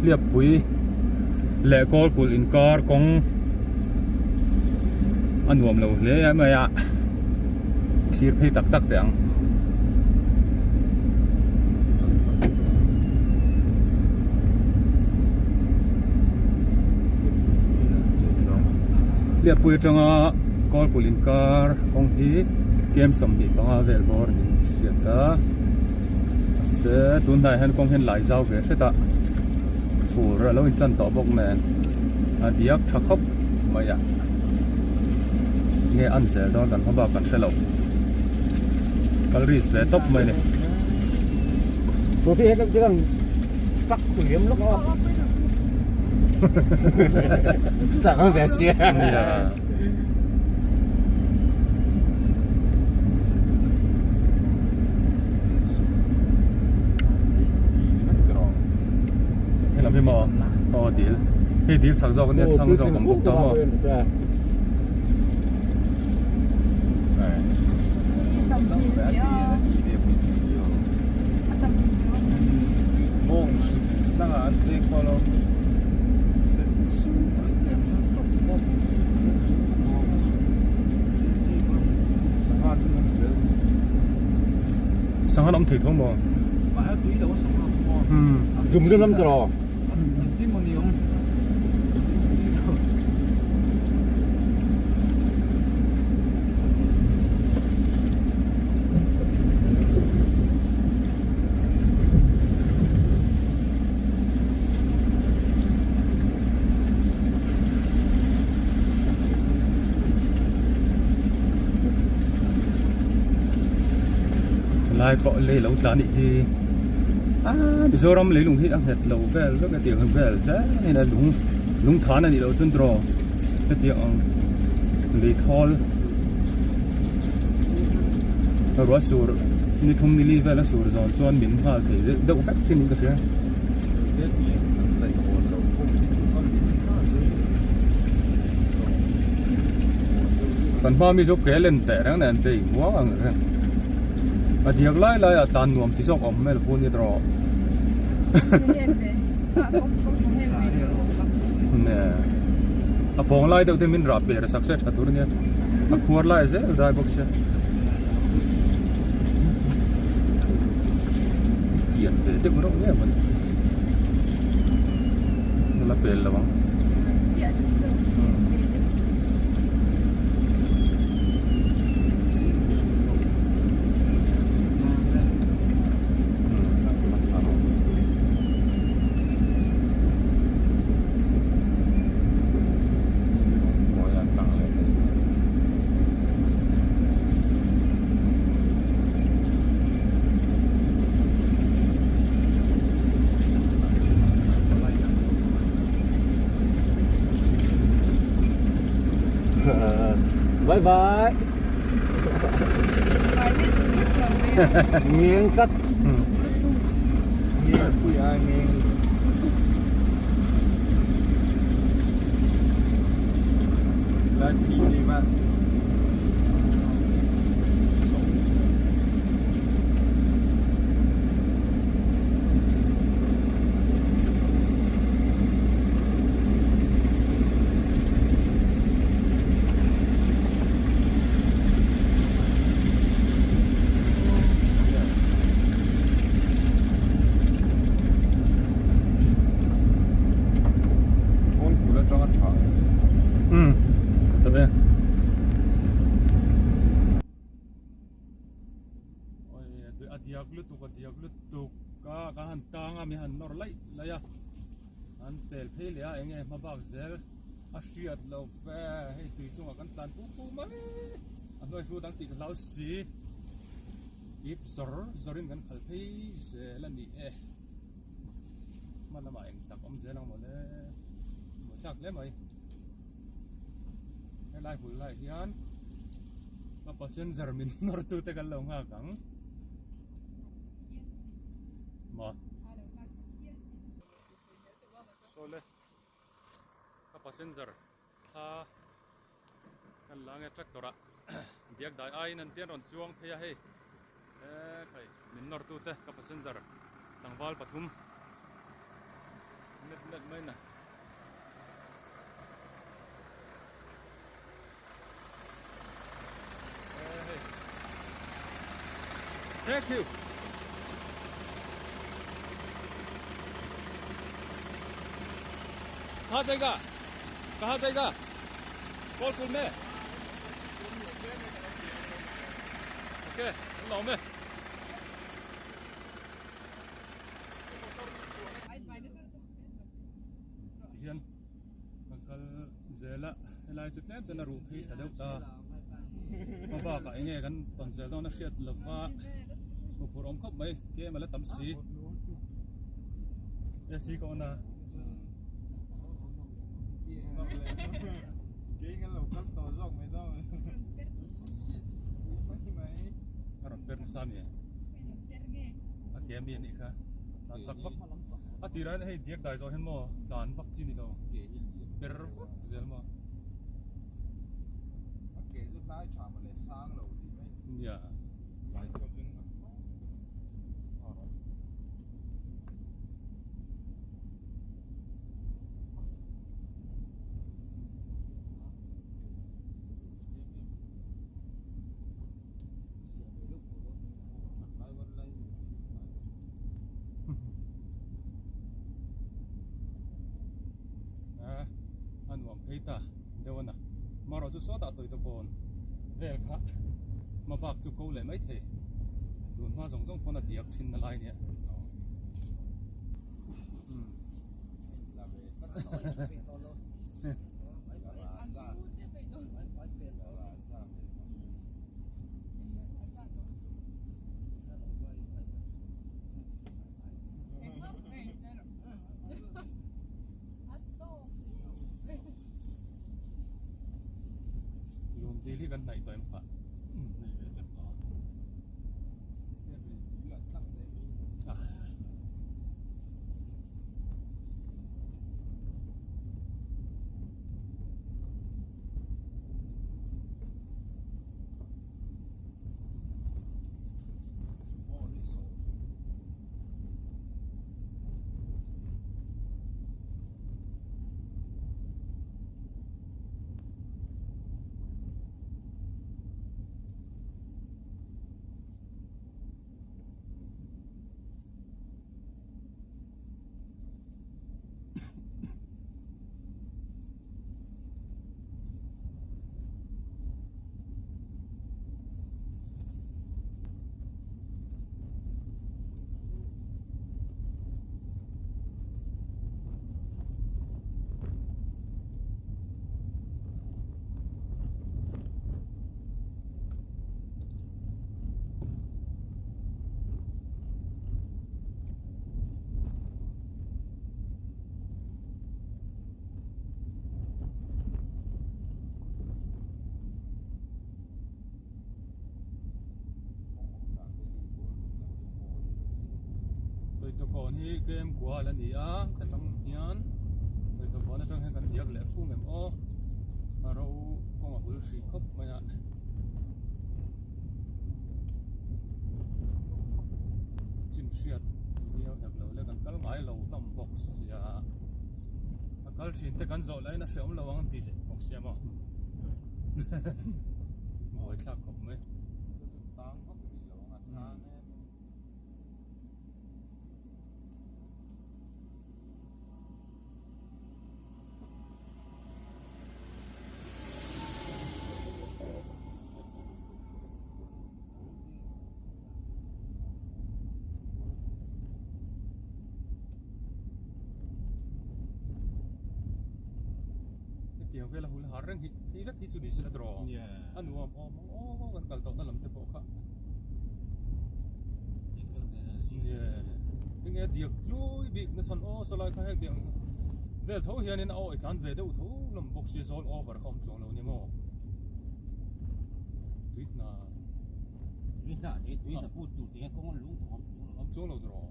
Hliappui leh Kawlkulh inkar kawng a nuam lo hle mai a, thlir phei tak tak teh ang. Hliappui atanga Kawlkulh inkar kawng hi kem 25 vel bawr niin a hriat a. Mahse tun hnaiah hian kawng hian lai zau ve hret a fur a lo intan tawh bawk nen a diak tha khawp mai a nge an zel dawn kan hma bak kan hre lo kal risk ve tawp mai a ni. Nia. Helam hi maw aw dil hei dil chak zawk ania thlang zawk awm bawk ta maw Sangha an awm thei tho maw? Dum dum lam tawh. Lai pawh lei lo tla anih hi aaa Mizoram leilung hi a nghet lo vel vek a tiang vel zel in a lung lung than anih loh chuan draw hetiang ang lei thawl ruah sur ni thum ni li vel a sur zawn chuan min nghal thei deuh vek thin in ka hria. Kan hma mi chu ke len teh reng nen bei muang ang reng a diak lai lai ah tlan nuam ti zawk awm hmel pu ni erawh nge a pawng lai deuh te min rah per sak se tha tur ania a khuar lai zel dai bawk sia. Pian ve deuh reuh nge mawni la pel lo ang. Bye bye. Nghiêng cắt. Nghiêng pui ai nghiêng. Lai thi đi mà. Umm ta ve. Oi a diak lutuk a diak lutuk a ka han tang a mi han nawr laih laih a an pel phei leh a eng nge hma bak zel a hriat lo ve hei tui chungah kan tlan pu pu mai a hnuai hru dang tih ka hlau si ip zawr zawr in kan khal phei zel a ni e. Hman lamah eng tak awm zel ang mawle hmuh thlak hle mai helai hul lai hian ka passenger min nawr tu te kan lo nghak ang maw sawle ka passenger thla kan la nge tractor ah diak dai aiin an tian rawn chuang phei a hei ekhai min nawr tu te ka passenger tlangval pathum. mai na. Thank you. कहाँ जाएगा कहाँ जाएगा कॉल में ok lawm e. Tihian kan kal zel a helai chu tlem chuan a ruh phei tha deuh ta hma bakah eng nge kan tawn zel dawn a hriat lova huphurh awm khawp mai kem a la tam si AC ka on a. A rawn per nasa mi a ke ami anih kha tlan chak vak a tirah hian hei diak dai zawh hian maw tlan vak chi ni lo per vak zel maw nia. A nuam phei ta deuh a na marawh chu sawtah tawih tawkawn vel kha hma bak chu ko leh mai thei tun hma zawng zawng pawn a diak thin na lai nia. Lum dil hi kan hnaih tawh em phah. Tawitawkawn hi kem kual a ni a ta tang hian tawitawkawn atang hian kan diak leh fung em aw a ro kawng a hul hrih khawp mai a. Chin hriat miau hek lo le kan kal ngai lo hlawm bawk sia a kal thin te kan zawh laiin a hreawm lo ang ti bawk sia maw mawi thlak khawp mai. Hetiang vela hul har reng hi hei vek hi chu ni se la draw a nuam awm ang aw kan kal tawhna lam te pawh kha enge diak tlui bik na chhan aw sawlai kha heng tiang vel tho hianin a awi tlan ve deuh tho lam bawk sia zawl over kha awm chuang lo ni maw tui hna tui hna tui tui hna put tur tinge kawng lung thawm awm chuang lo awm chuang lo draw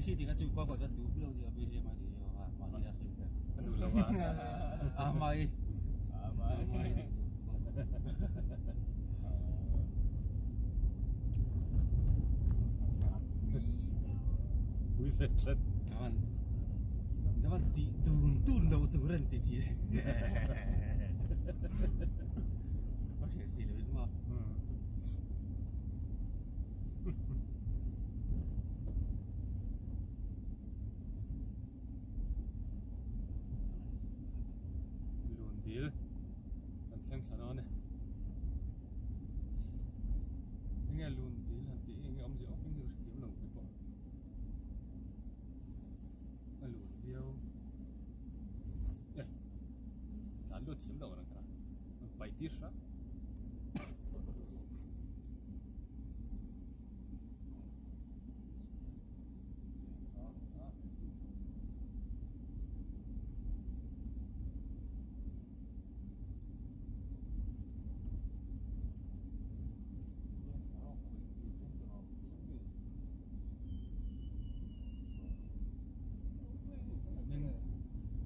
A duh lo a. Pui ve tlat. Lun dil kan thleng thla dawn e. Enge lun dil han tih hi enge awmzia awm hi ka hrethiam lo te pawh a lun viau e tlan deuh thiam lo ang kha an paih tir hram.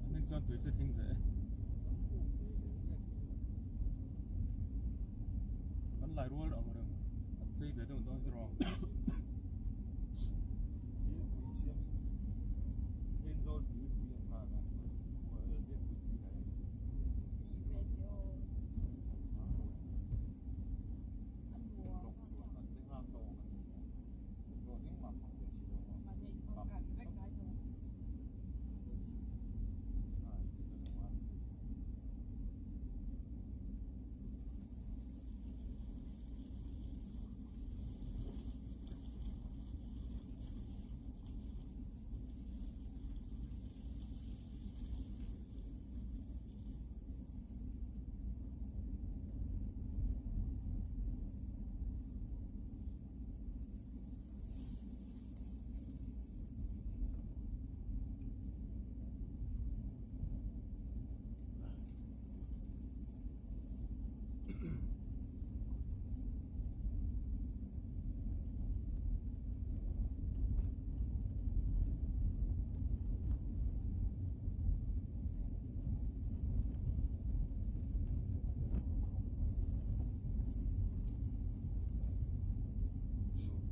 Hming chuan tui chu tling ve e. An lai rual ang reng an chei ve deuh dawn tiraw.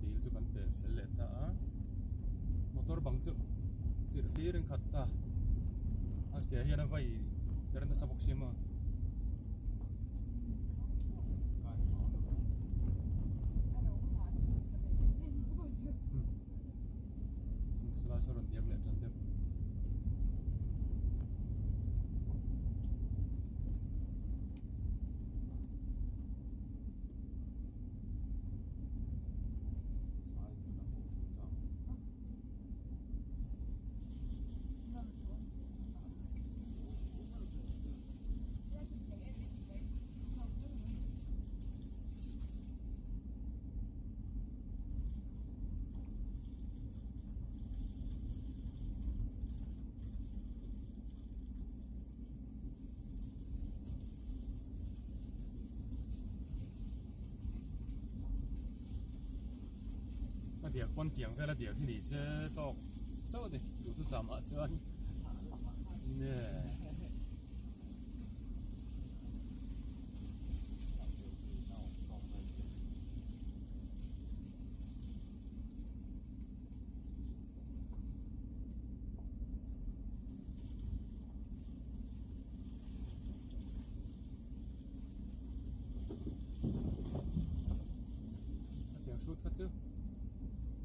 Dil chu kan pel fel leh ta a motor bang chu chirh hlir in khat ta a ke hian a vai ber nasa bawk si maw. Silai saw rawn diak leh tan deuh. A diak pawn tiang vel a diak hi ni se tawk chauh a ni duh chu cham ah chuan nge. Hetiang hrut kha chu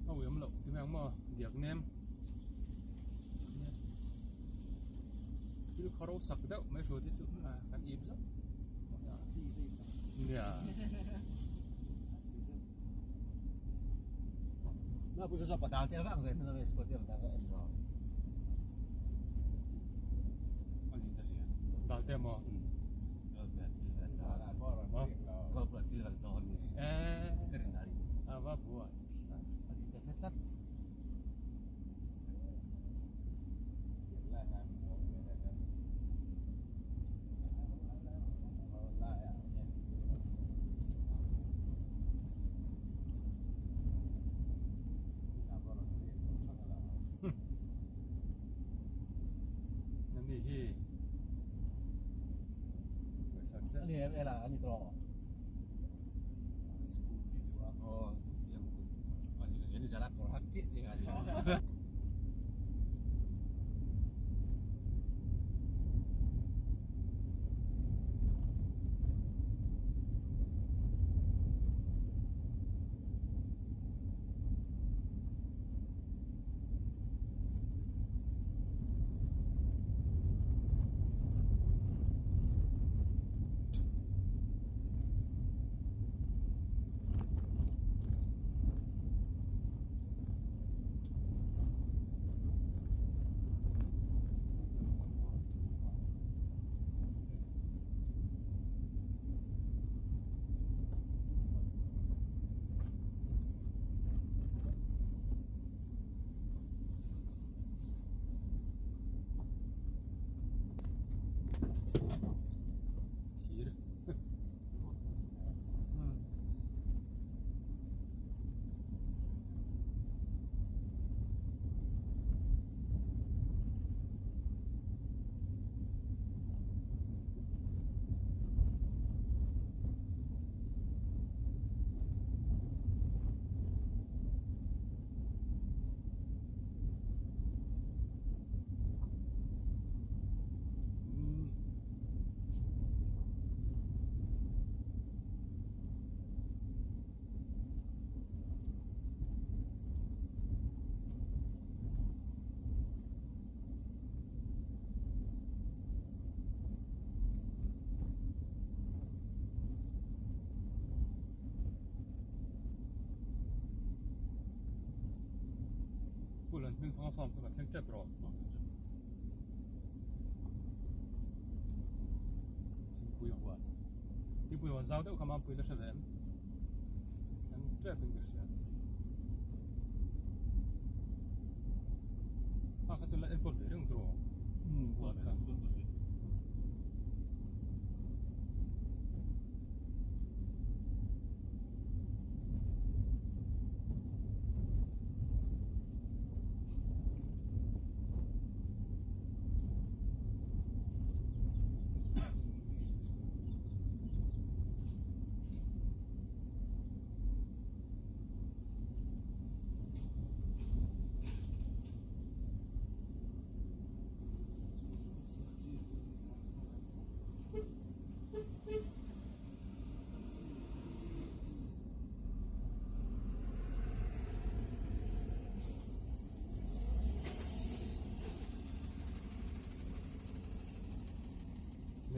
a ui awm loh ti mai ang maw diak nem thil khaw ro sak deuh mai hrut hi chu kan ip zauh nia. Dal te maw? A va buai. Thir. Pu Lan Hming Thanga farm chu kan thleng tep rawh. Thingpui huan. Thingpui huan zau deuh kha Mampui la hre ve em? Thleng tep in ka hria. A kha chuan la enkawl ve reng tur aw. Huan kha.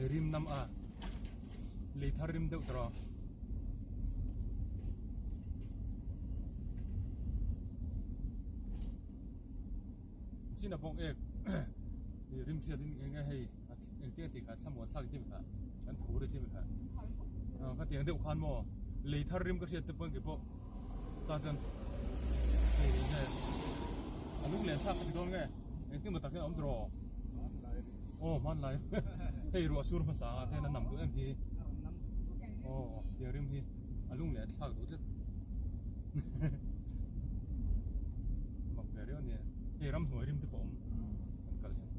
Lei rim nam a lei thar rim deuh tawh chin a bawk ek rim hriat in eng nge hei engtin a tih kha thlamuan thlak ti kha an phur a ti kha ka tiang deuh khan maw lei thar rim ka hriat te pawh keipawh chuan chuan hei enge a lunglen thlak ka ti dawn nge engtin maw tak hian a awm tawh rawh aw hmanlai hei ruah sur hmasa ah te hian a nam duh em hi aw tiang rim hi a lunglen thlak duh tlat mak ve riau a nia hei ramhnuai rim te pawh a awm an kal hian.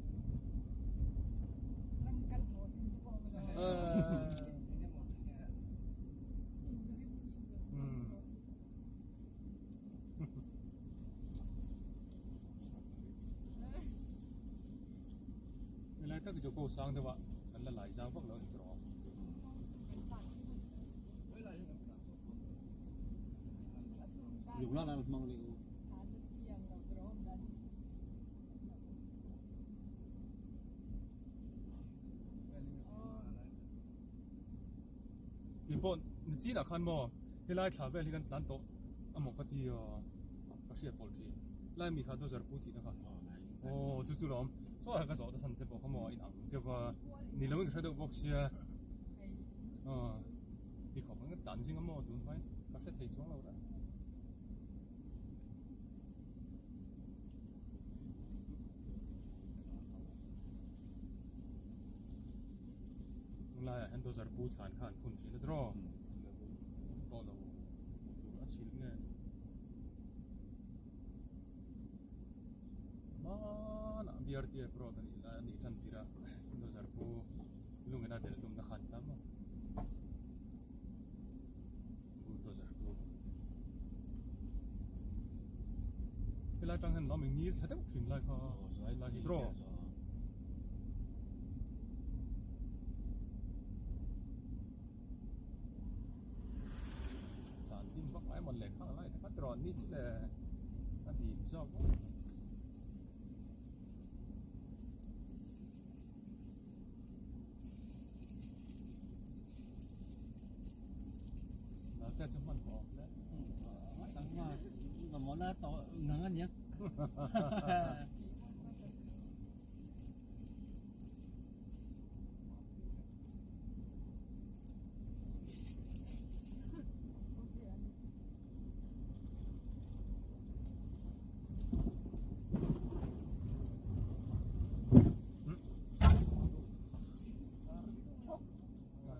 Helai tak chu ko sang deuh a kan la lai zau vak lo a ni tawh ang. Tih pawh ni chinah khan maw helai thla vel hi kan tlan tawh a maw ka ti a ka hriat pawlh thin lai mi kha dozer pu thihna kha aw chu chu lawm saw ah ka zawh ta san che pawh kha maw a inang deuh va ni lo in ka hre deuh bawk sia aw ti khawp ang ka tlan zing a maw tun hmai ka hre thei chuang lo reng. Tunlaiah hian dozer pu thlan kha an phun thin a tiraw tawh lo tur a chhilh nge hmanah BRTF road a nih lai a nih tan tirh a dozer pu lungin a delh hlumna kha an tam a. Helai atang hian lo mi ngil thla deuh thin lai kha lai hi draw. Tlan dim vak ngai mawn le khang lai te kha tiraw ni chu le a dim zawk maw. Naute chu hman hmawh hle. Mamawhna tawh ngang a nia.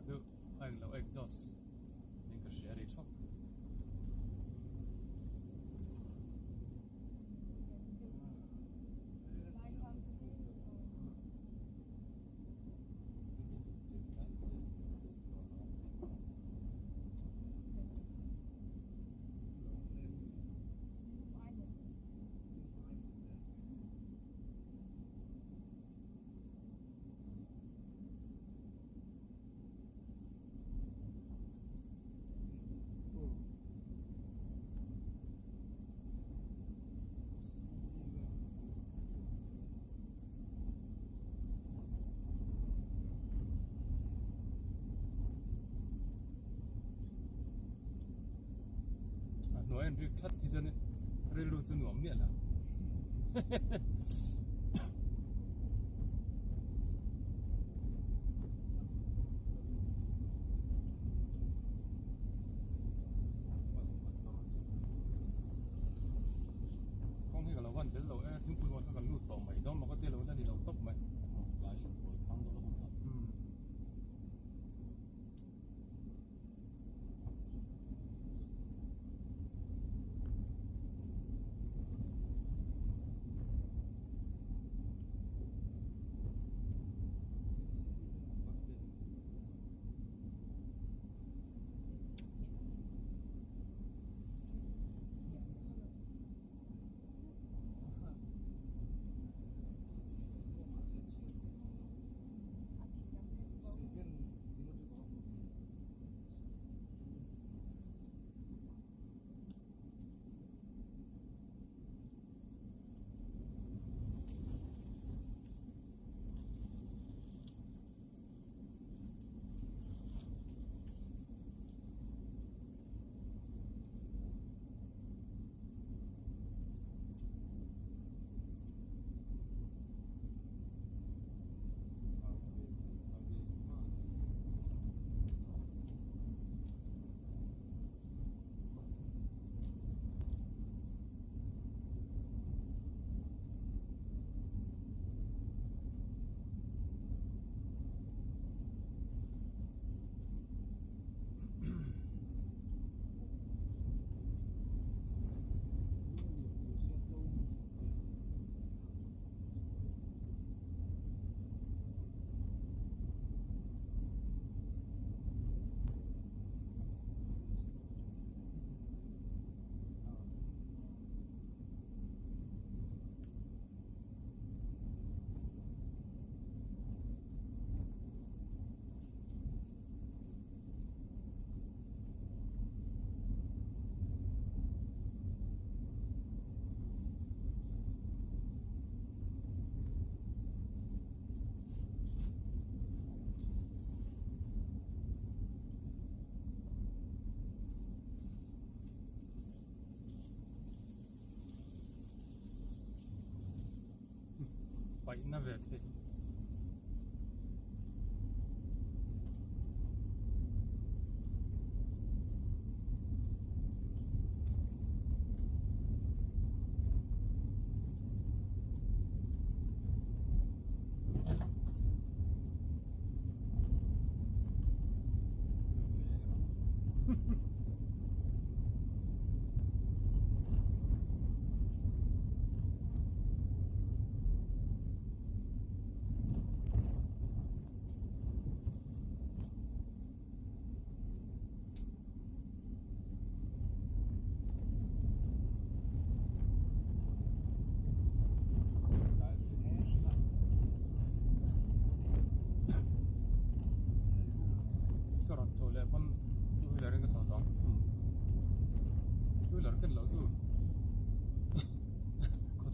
Chu a englo exhaust ning ka hria ri thawk. A hnuai an rik that hi chuan rilru chu nuam miah lo. Kawng hi ka lo van bel lo e, thingpui huan kha kan lut tawh mai dawn maw ka tia lo la ni lo tawp mai. Paihna ve thei.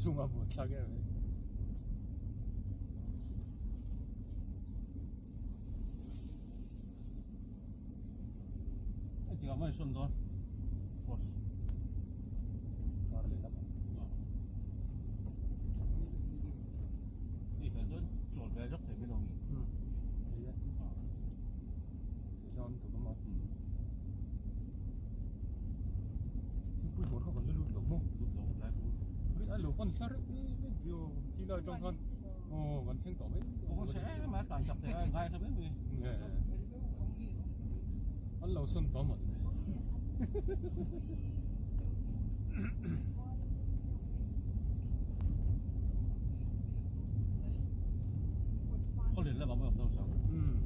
chunga buaithlak em mai. Engtikah maw i sawn dawn? Boss. Kar leh lamah. Hei chuan chawl ve zawk thei mai lo nge? Thei e. Thei dawn tawp a maw? Thingpui hmawr kha kan la lut lo maw? Lut lo lai chu. Ri a lo fan hlar em em vio khi lai atang khan aw kan thleng tawh mai. Kawng se em a tlan chak thei a ngai tha mai mai. An lo sawn tawh maw? Khawlin lamah maw awm dawn Umm.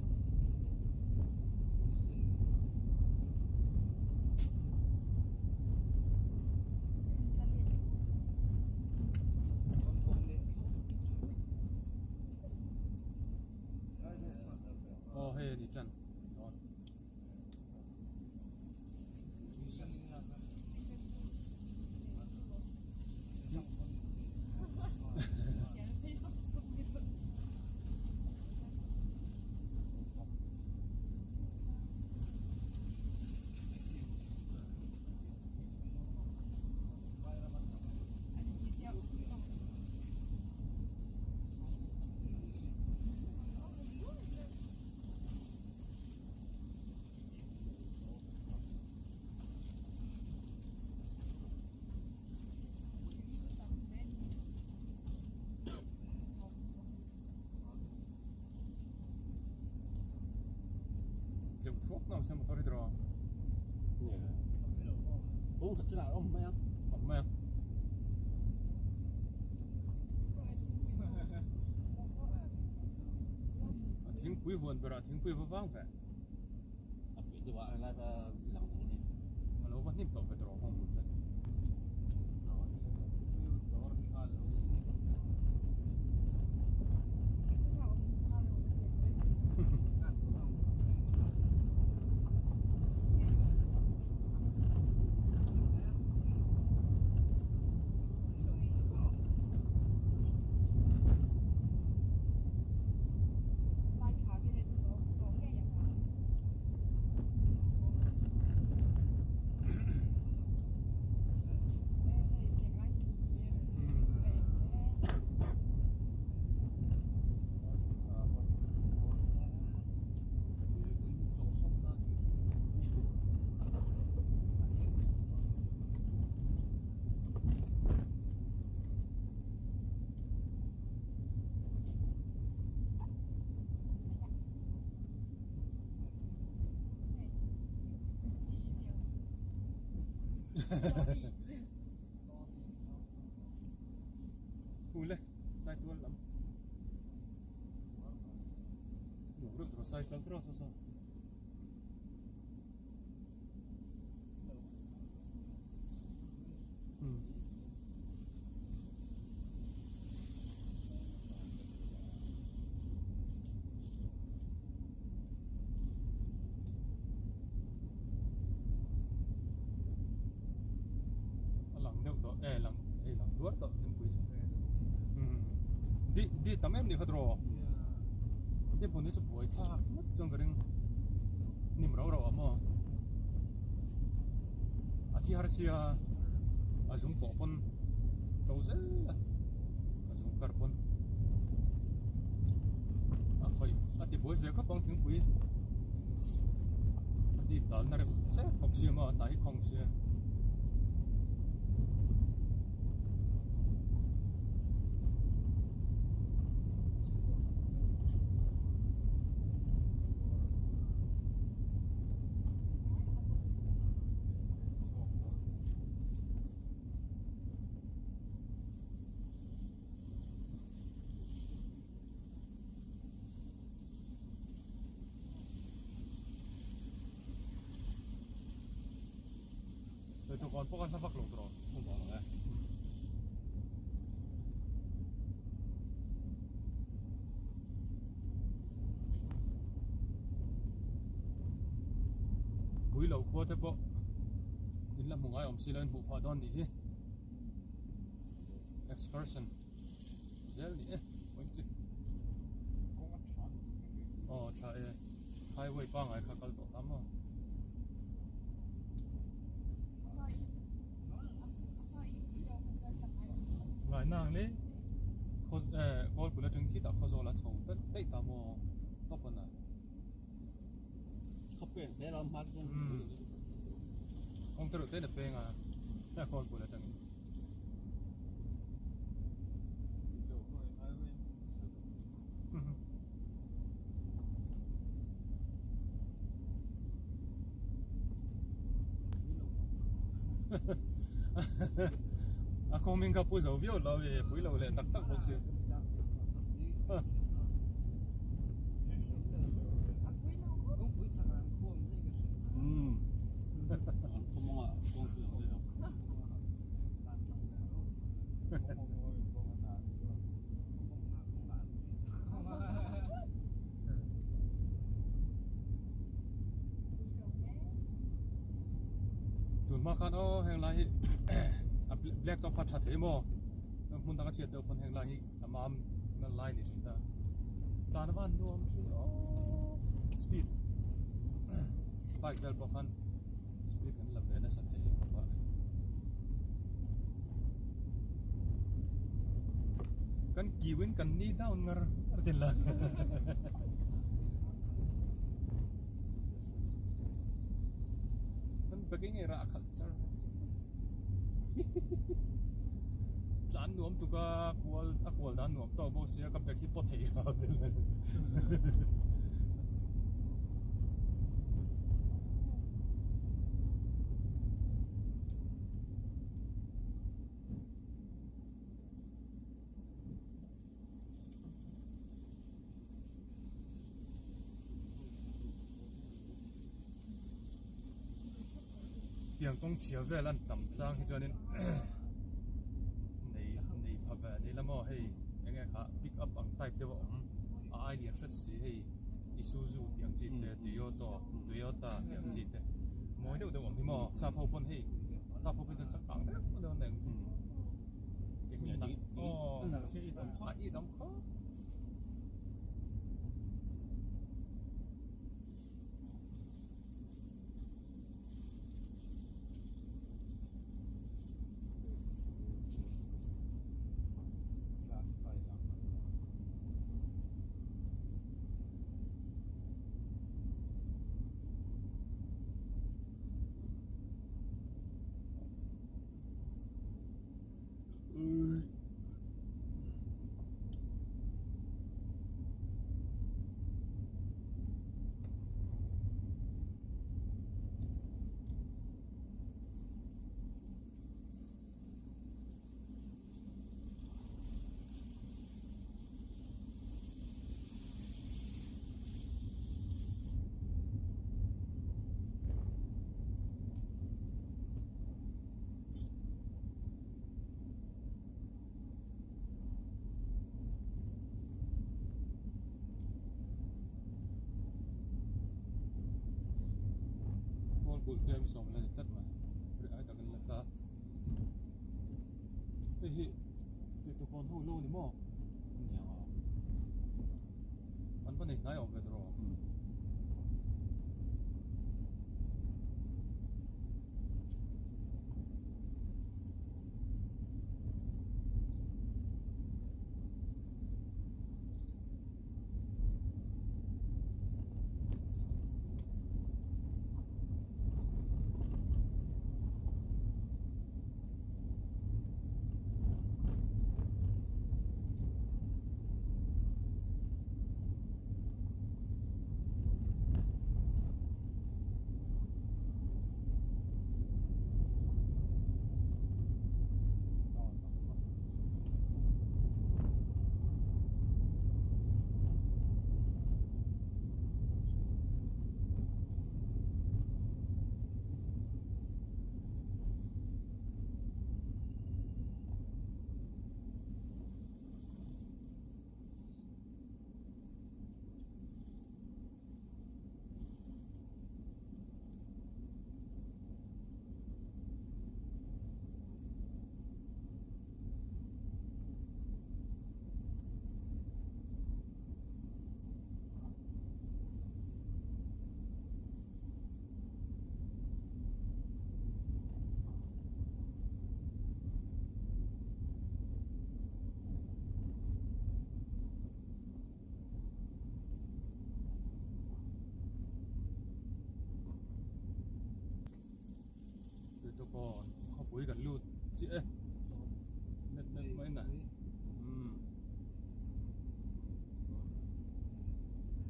Aw hei a ni tan dawn. Tleuh thuak ngam se motor hi tiraw? Kawng khat chungah a awm mai ang. Awm mai ang. A thingpui huan berah thingpui va vang ve. A piah deuh ah helai va lang deuh a ni. A lo va hnim tawh ve tawh hawng but ve. Ule sai tual lam Nuam reuh tawh sai tual tawh saw. A lang deuh tawh e lang hei lang duar tawh thingpui chu di di tam em ni kha draw di hmun hi chu buai thlak ngawt chuan ka ring hnim rau rau ah maw a thi har sia a zung pawh pawn to zel a a zung kar pawn a khawih a ti buai ve khawp ang thingpui a dip dal na reuh zet bawk sia maw a hnah hi khawng sia. Dawhkan pawh kha hla vak lo tawh hmu vang ang e. Pui lo khua te pawh in la hmu ngai awm si lo in hmuh phah dawn nih hi. Excursion zel ni e point chi. Aw tha e highway pangai kha kal tawh ta maw. Ngai nang le khaw eh kawlpui atang khi tah khawzawl a chho dat daih ta maw top ana. Khawpen hle lam hma chuan kawng te reuh te na peng a hei kawlpui atangin. A kawng min kha pu zo viau lo e pui lo leh tak tak bawk si. Tun hma khan aw heng lai hi a black top kha tha thei maw hmun danga chhiat deuh pawn heng lai hi a mam na lai ni thin ta tlan a van nuam thin aw speed bike vel pawh khan speed kan la ve nasa thei khawp a kan kiu in kan knee down ngar ngar tin la kan bag nge rah khalh char tlan nuam tuk a kual a kual dan nuam tawk bawk sia ka bag hi pawt thei lo tin la Tiang kawng chhia vel an tam chang hi chuanin nei nei pha ve ni la maw hei eng nge kha pick up ang type deuh a awm a ai lian hret si hei Isuzu tih ang chi te Toyota Toyota tih ang chi te mawi deuh deuh awm hi maw sap ho pawn hei sap ho phei chuan changkang deuh deuh an nei ang chi aw a it awm khawp. Pawl kulh tlem sawm la ni tlat mai ri ai tak an la ta hei hi tihtukawn ho lo ni maw an va nei hnai awm ve tawh Serkawn khawpui kan lut chiah e net net mai na umm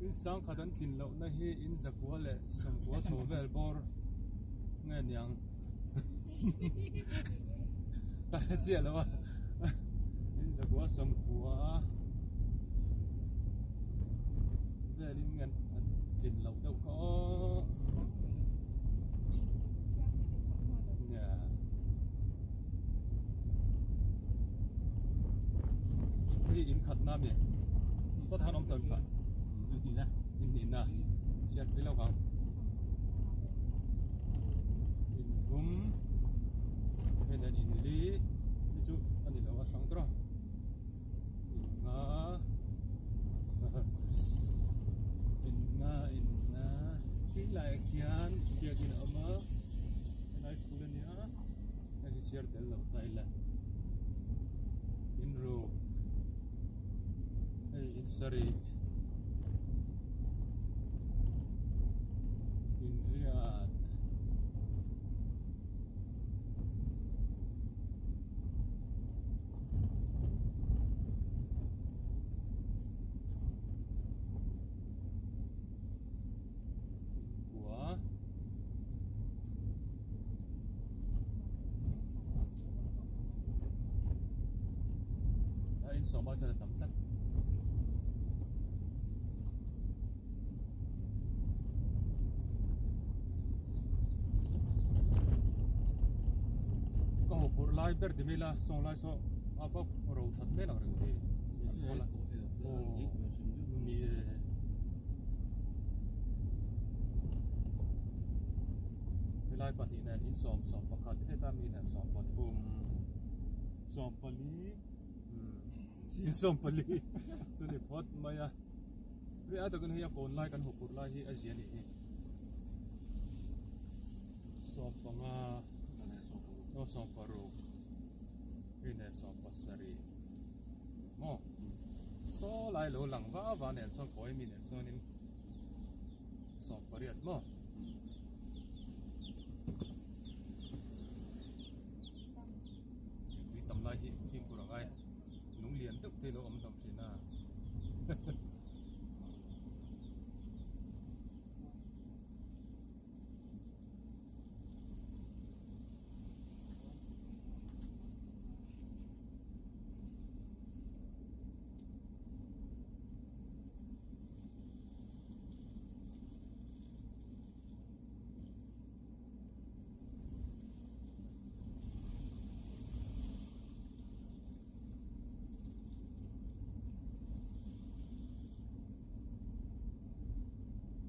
in sangkhat an tlin loh na hi in zakua leh sawmkua chho vel bawr nge niang ka hre chiah lo a in zakua sawmkua velin nge an tlin loh deuh kha aw. Hei in khat na mi kawt han awm tawn kha in hnih na in hnih na chhiat pui lo vang in thum hei nen in li hi chu a ni lo a hrang tawh in nga in nga in nga khi laiah khian biakin a awm a helai school a nia hei hi chhiar tel lo ta ila in ruk hei in sarih in riat. Kua a in sawm ah chuan a tam tlat. Ka ho phurh lai ber ti mai la sawng lai saw a va ro that hmel ang reng ve ni e helai pahnih nen in sawm sawm pakhat heta mi nen sawm pathum sawm pali in sawm pali chu ni phawt mai a. Ri a takin hei a kawn lai kan hawpurh lai hi a zia anih hi sawmpanga aw sawmparuk hei nen sawmpasarih maw saw lai lo lang va va nen sawn kawi mi nen sawnin sawmpariat maw. Tui tam lai hi fimkhur a ngai. Lung lian deuh te lo awm hlawm thin a.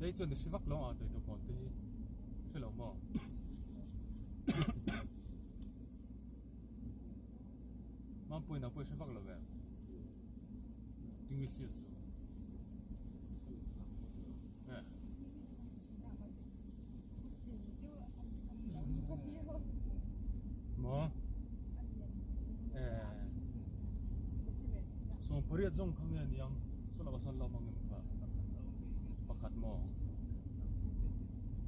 Hei chuan i hre vak lo ang a tui tur kawn te hi hre lo maw Mampuii nang pawh i hre vak lo ve tinge hriat chu Maw? Eh. Sawm pariat zawng kha nge niang? Saw lama sawn lo mang em kha? Pakhat maw?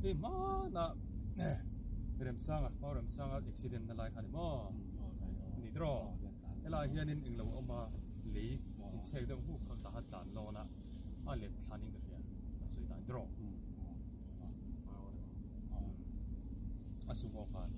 Hei hmanah Remsanga, Pau Remsanga accident na lai kha ni maw? Ni tiraw? Helaiah hianin englo a awm a, lei inchhek deuh huk kha ka han tlan lawn a. A let thlan in ka hria a sawi dan draw a sumo khan.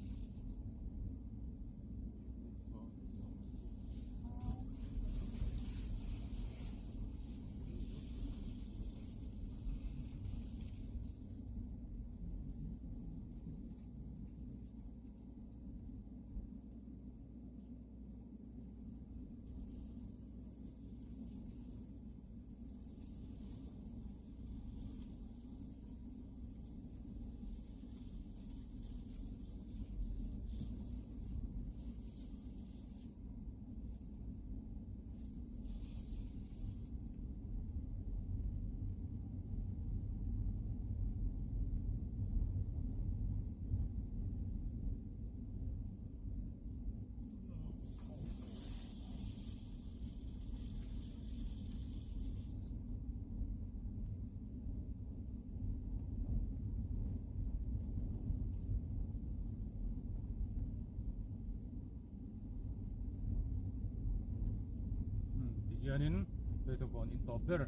hianin Tuitakawn in tawp ber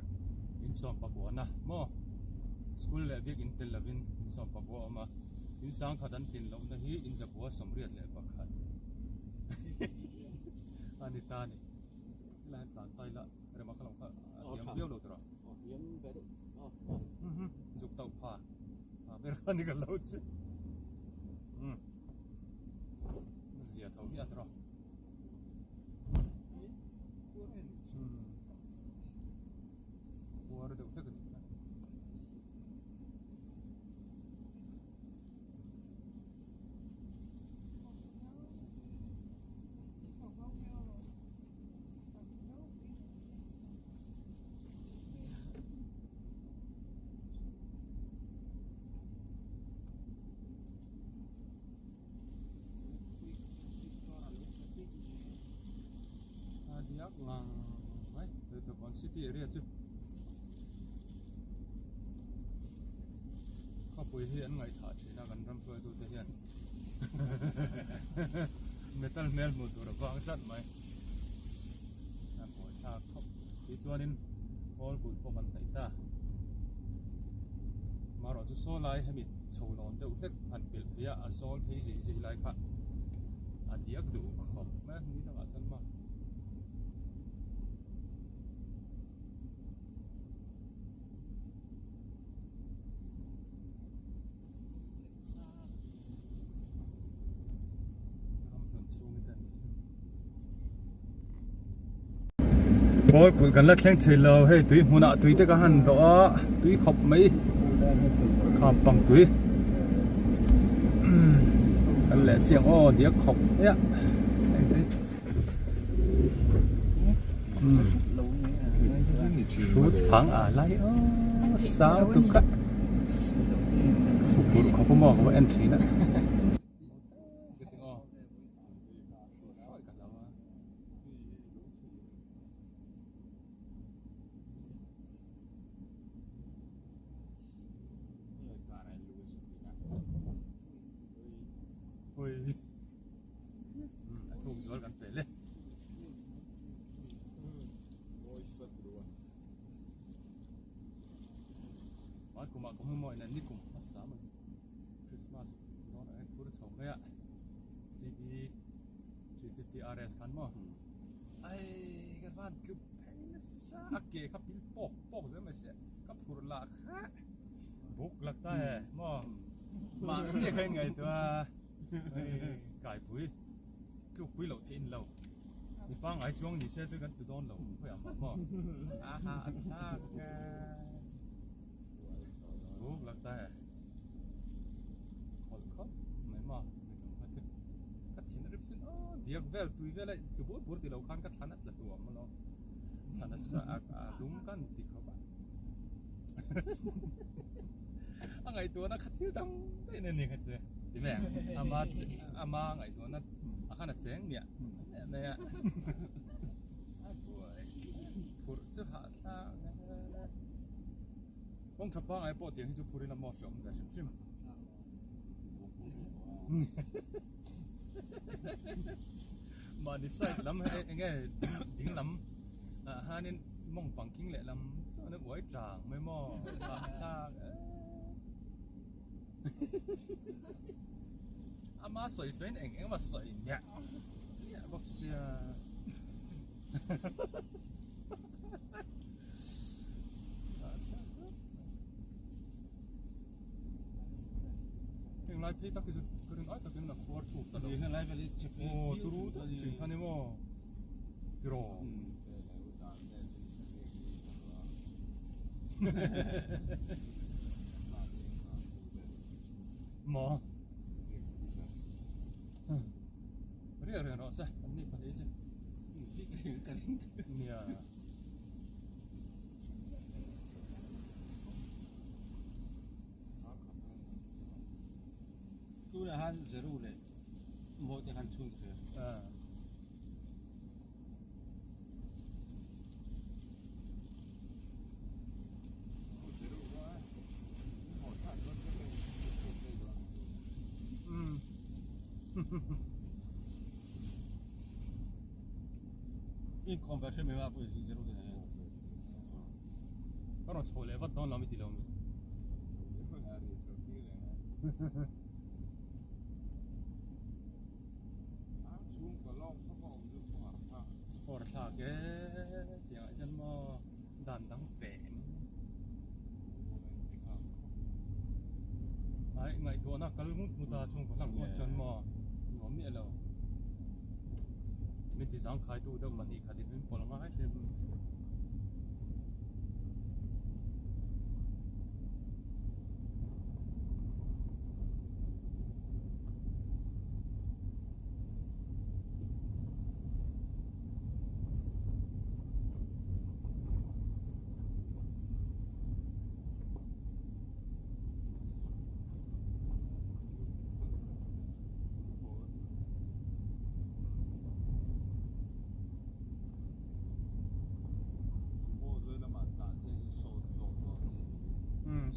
in sawm pakuana maw school leh biak in tel lovin in sawm pakua a awm a, in sangkhat an tlin lohna hi in zakua 81 a ni ta a ni. Helai hian tlan ta ila rema kha lo kha a thiam viau lo tur a. Zuk tauh pha a ber kha ni ka lo che. Zia tho hi a tawh. Puar deuh hlek a ni kha. A diak ngang mai Tuitakawn city area chu khawpui hi an ngaihthah thin a kan ram hruaitute hian metal hmel hmuh tur a vang tlat mai a buaithlak khawp tichuanin hall kulh pawh kan hnaih ta marawh chu saw lai hemi chho lawn deuh hlek han pelh phei a a zawl phei zei zei lai kha a diak duh khawp mai a ni dangah chuan maw. Ball kulh kan la thleng thei lo hei tui hmunah tui te ka han dawh a tui khawp mai kham pang tui kan leh chiang aw diak khawp mai a Hrut phang a lai aw sang tuk a Fukpur khawp maw ka va en thin a. Ui. A thuk zual kan pel e. Mai kumah ka hmu maw ina ni kum hmasa mai Christmas dawn ah hian phur chho mai a CB 350 RS khan maw ai ka van tlup phei nasa a ke kha pil pawk pawk zel mai sia ka phur lah kha buk lak ta e maw mah chiah kha in ngaihtuah Kaipui tlukpui loh theih in lo mi pangngai chuang ni se chu kan ti dawn lo khawi ang maw aha a thlak e buk lak ta e khawlh khawp mai maw mi dang kha chu ka thin a rip sin aw diak vel tui vel a tlu bur bur ti lo khan ka thlan a tla hluam alawm thlan a sa a lum kan ti khawp a a ngaihtuahna kha thil dang daih a ni kha chu ti mai ang ama ama ngaihtuahna a khan a cheng miah miah mai a a buai phurh chu hahthlak kawng tha pangngai pawh tiang hi chu phur ila maw hreawm ve hrim hrim mahni side lam eng nge ding lam ah hianin mawng pang king leh lam chuan a uai tang mai maw hahthlak ama sawi sawiin eng eng emaw sawi miah miah bawk sia heng lai phei tak hi chu ka rin ai takin a khuar thuk ta lo aw turu tak thin kha ni maw tiraw. Maw riak reng rawh se an ni pahnih chu nia Tunah han Zeru leh Maw te khan chhung ka hria. In kawm ve hrim hrim a pawh i zero te nen. Ka rawn chho leh vat dawn lo mi ti lo mi. Chho leh a ri chho tir reng a. A chhungkaw lawng khawp a awm chu khawhar thlak. Khawhar thlak e tiang ah chuan maw dan dang peng. Ai ngaihtuahna kal ngut ngut a chhungkaw hlang ngawt chuan maw nuam miah lo. Min ti zangkhai tu deuh pahnih khat in min pawlh ngai hrim.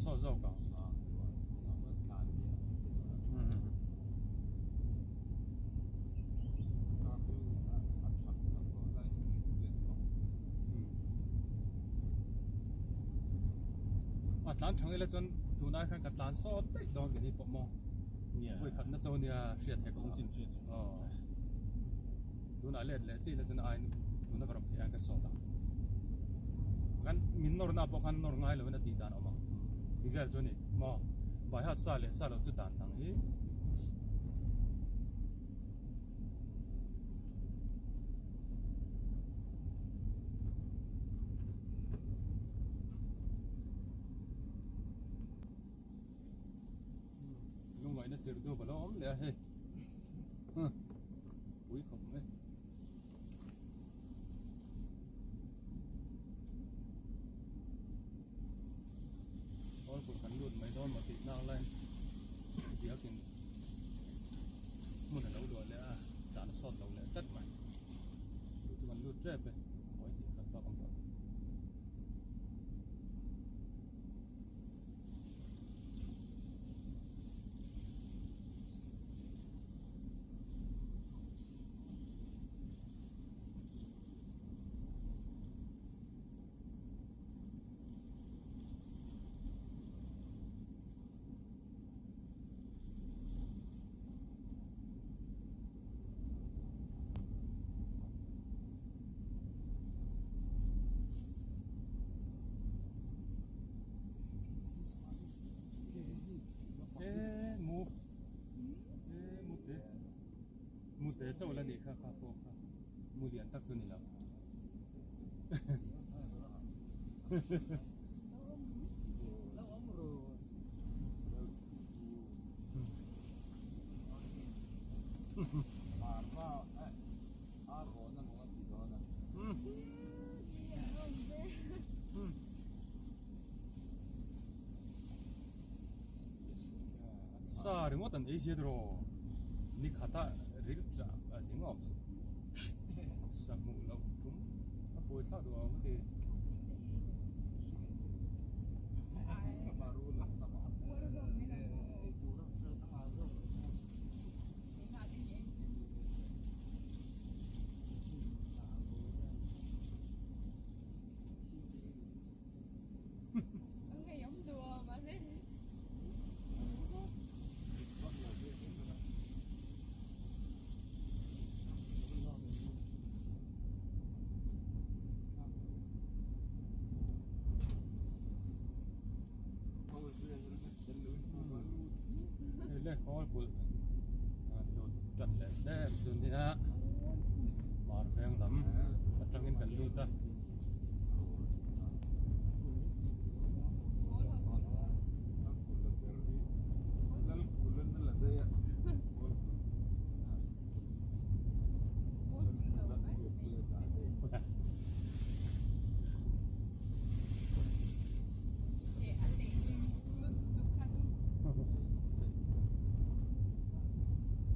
Sawt zawk ang. A tlan thang ila chuan tunah khan ka tlan sawt daih dawn ka ni pawh maw. Vawi khatna cho nia hriat hek awm. Tunah let leh chi ila chuan ai tuna ka rawn phei ang ka sawt ang. Kan min nawrna pawh khan nawr ngai lovin a tih dan a awm ang. Ti vel chu a ni maw. Baihat sa leh sa lo chu dan dang hi. Lungngaihna chirh dup a lo awm leh a hei pui khawp mai. Kawlpui kan lut mai dawn maw tih nak laiin biakin hmun a lo luah leh a dan a sawt lo leh tlat mai chu chu kan lut tep e vawi hnih khat bak awm tawh. E mu e mu te mu te chauh la nih kha kha pawh kha mu lian tak chu ni lo. Sa ringawt an ei zia dawr ni khata ril chah a zing awm si sa hmuh loh tum a pawi thlak duh ang ka ti. Hei le kawl kulh an lut tan leh der chu nia mar veng lam atangin kan lut a.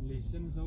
Lei sen zo.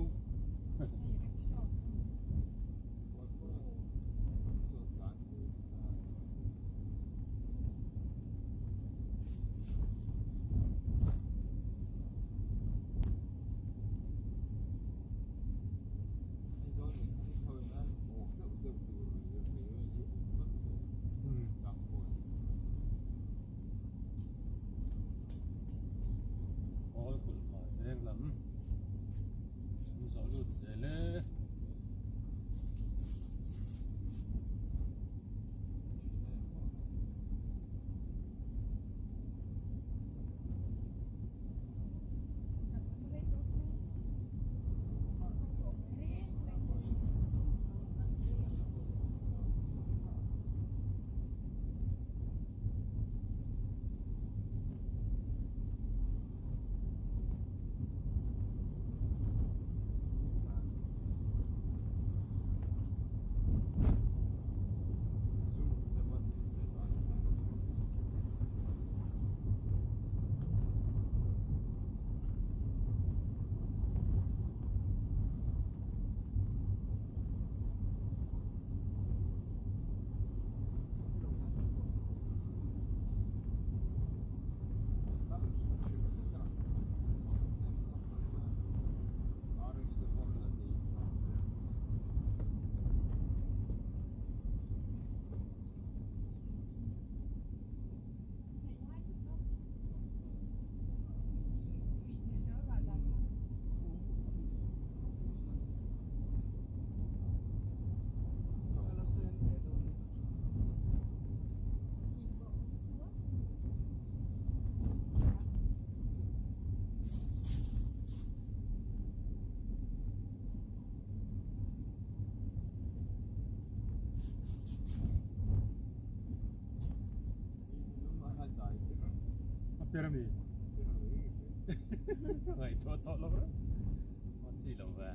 Der ami? Ngaihtuah tawh lo reng. A chi lo ve.